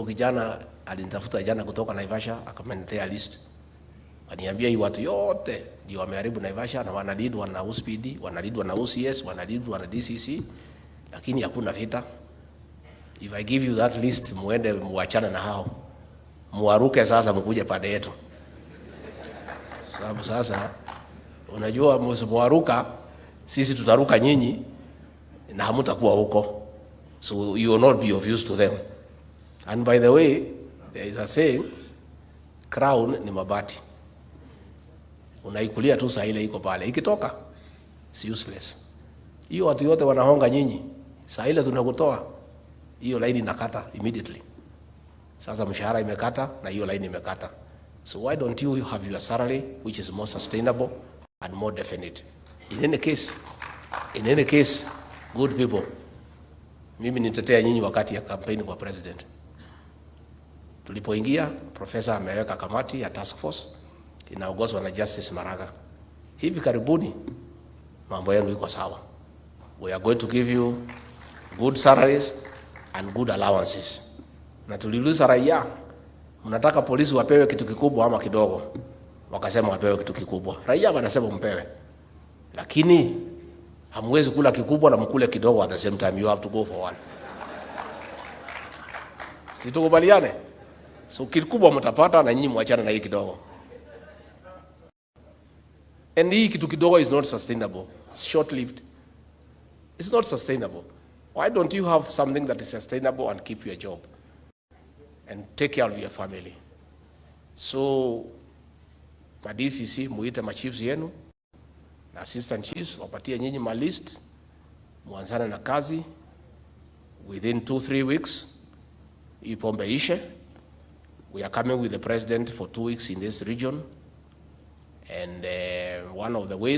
Kijana alinitafuta jana kutoka Naivasha, akaniletea list. Akaniambia hii watu yote ndio wameharibu Naivasha na wanalindwa na OCPD, wanalindwa na OCS, wanalindwa na DCC, lakini hakuna vita. If I give you that list, muende muachane na hao. Muaruke sasa mkuje pande yetu. Sababu sasa unajua msipoaruka sisi tutaruka nyinyi na hamutakuwa huko. So you will not be of use to them. And by the way, there is a saying, crown ni mabati. Unaikulia tu saa ile iko pale. Ikitoka, it's useless. Hiyo watu yote wanahonga nyinyi. Saa ile tunakutoa, hiyo laini inakata immediately. Sasa mshahara imekata na hiyo laini imekata. So why don't you have your salary which is more sustainable and more definite? In any case, good people, mimi nitetea nyinyi wakati ya campaign kwa president. Tulipoingia, profesa ameweka kamati ya task force inaongozwa na Justice Maraga. Hivi karibuni mambo yenu iko sawa. We are going to give you good salaries and good allowances. Na tuliuliza raia, mnataka polisi wapewe kitu kikubwa ama kidogo? Wakasema wapewe kitu kikubwa. Raia wanasema mpewe, lakini hamwezi kula kikubwa na mkule kidogo at the same time. You have to go for one. Si tukubaliane? So kikubwa mtapata na nyinyi mwachane na hii kidogo. And hii kitu kidogo is not sustainable. It's short lived. It's not sustainable. Why don't you have something that is sustainable and keep your job and take care of your family? So ma DCC, muite ma chiefs yenu na assistant chiefs, wapatie nyinyi ma list, muanzane na kazi within 2-3 weeks. Hii pombe ishe. We are coming with the president for 2 weeks in this region, and one of the ways